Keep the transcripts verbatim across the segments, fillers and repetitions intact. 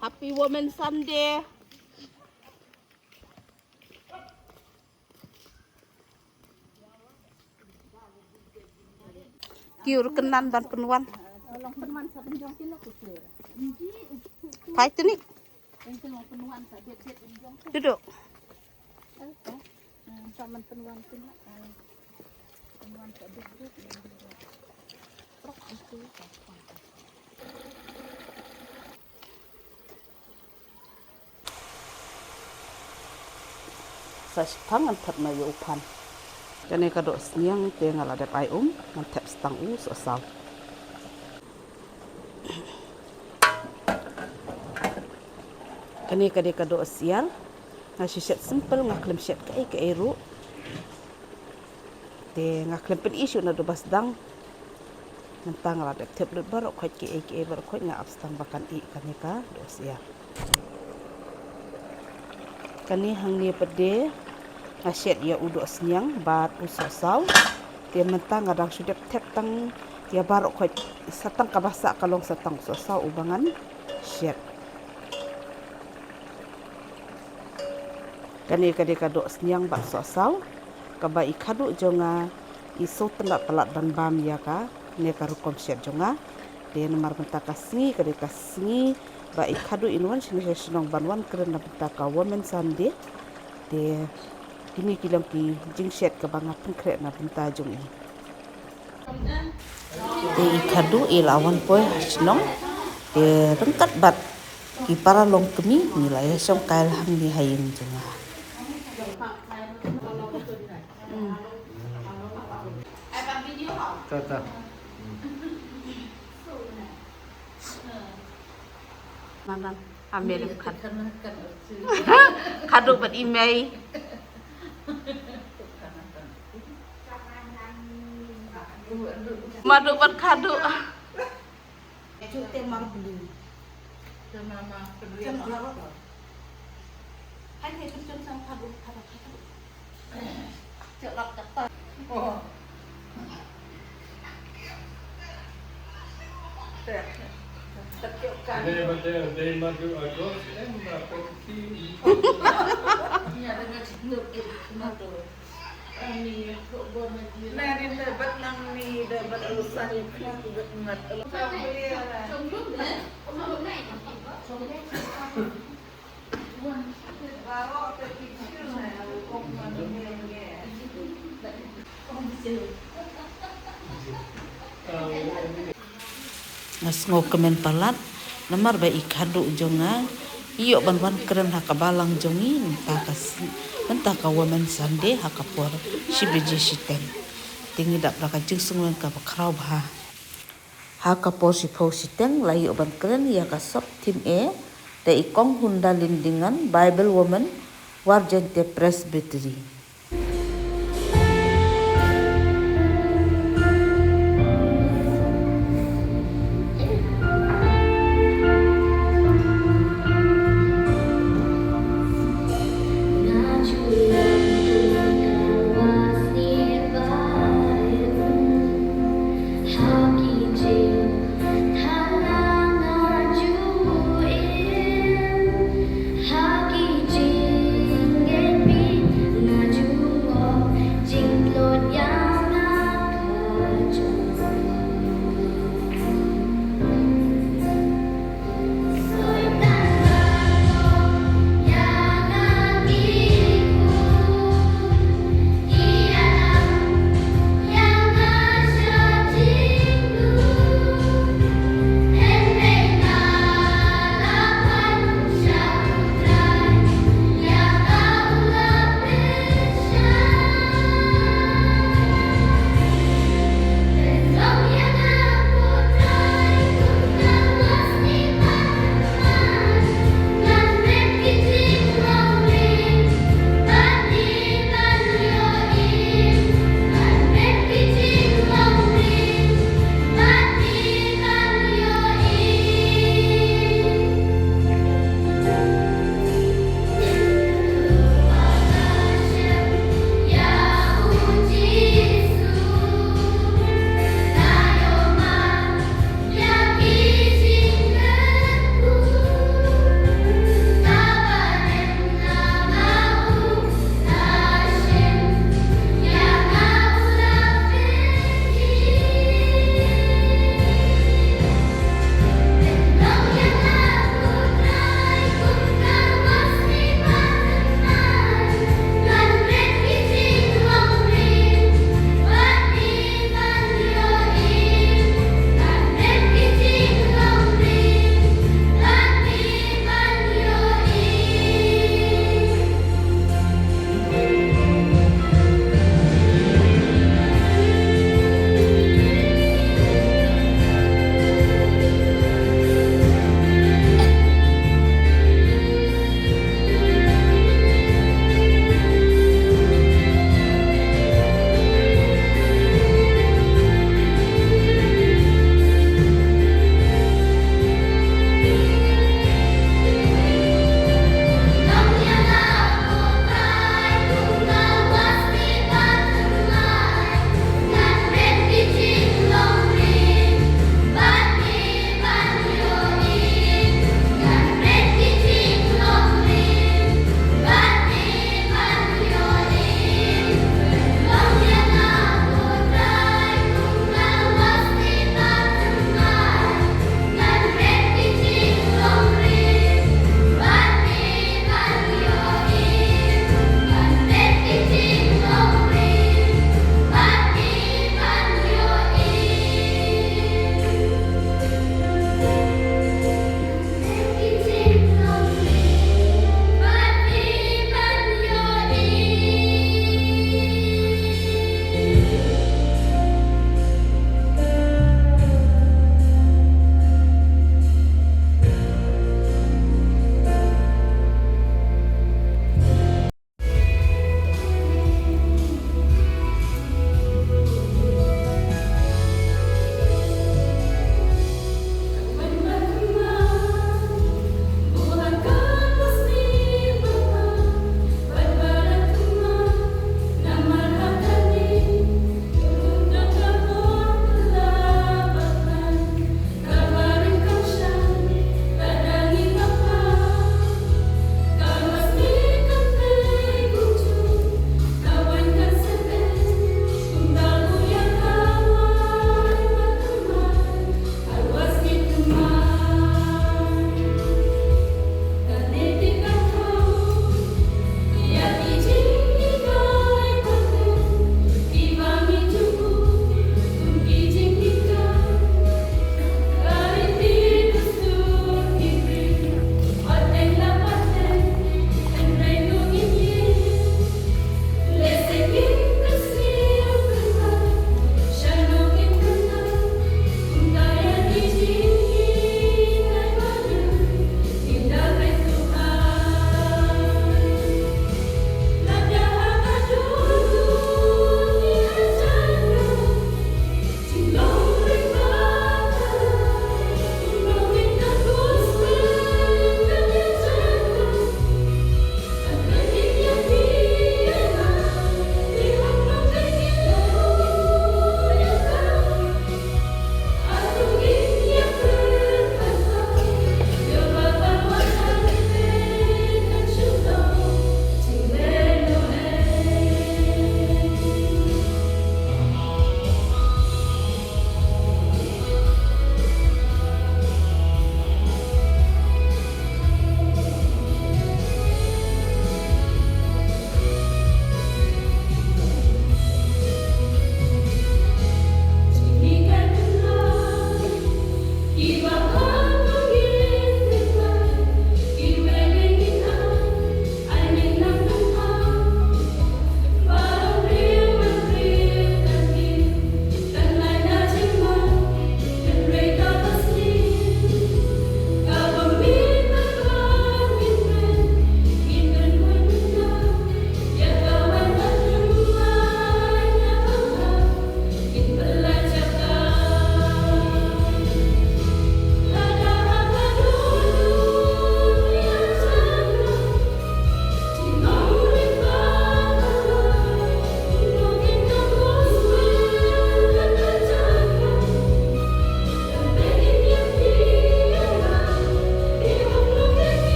Happy Women's Sunday. Ki ur kynnan ban pynwan. Phai tuni. Duduk. Sa shipang ngan thep na ïa u phan. Kane ka doh sniang te nga la dep ai um, ngan thep stang u sohsaw. Kane ka dei ka doh syiar, nga shu shet simple, nga khlem shet kaei kaei ruh. Te nga khlem pyni shuh naduh ba sdang. Mynta nga la dep thep lut baroh khoit kiei kiei baroh khoit nga ap stang ba kan ih kane ka doh syiar. Kane hangne pat de nga shet ïa u doh sniang bad u sohsaw. Te mynta nga dang shu dep thep tang ïa baroh khoit, sa tang kaba sah ka long sa tang u sohsaw uba ngan shet. Kane ka dei ka doh sniang bad sohsaw kaba i khadduh jong nga i sngewtynnat palat ban bam ïa kane ka rukom shet jong nga. Te namar mynta ka sngi ka dei ka sngi ba i khadduh in wan shane sha shnong ban wan kren na bynta ka Women Sunday. Te kine ki long ki jingshet kaba nga pynkhreh na bynta jong i. Te i khadduh i la wan poi ha shnong. Te ryngkat bad ki para longkmie ngi la ïa shongkai hangne ha ïing jong nga. Ta, ta. Manan, a mei lem khadduh. Khadduh bad i mei. Khadduh bad khadduh. Nga sngewkmen palat namar ba i khadduh jong nga i ïoh ban wan kren ha ka balang jong ngi mynta ka s-, mynta ka Women Sunday ha ka por shi baje shiteng. Te ngi dap da ka jingsngewlem kaba khraw bha. Ha ka por shiphew shiteng la ïoh ban kren ïa ka sub theme A da i Kong Hunda Lindingan, Bible Woman, Warjengte Presbytery.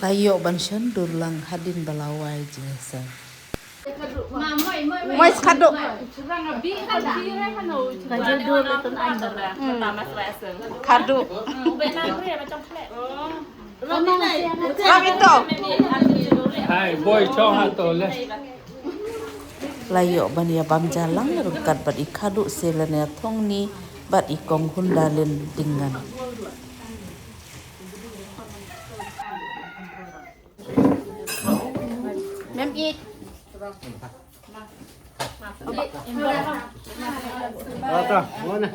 Ayo ban shan dur lang hadin ba la wai jingïaseng. Moi skadu. Ka jil dur le tun ai. Khadu. Ram ito. Hai, boy, chong ha to le. La ïoh ban ïa bam jalang ryngkat bad i Khadu Selenia Thongni bad i Kong Hundalin Dingan. Mem ik. Ata, mana?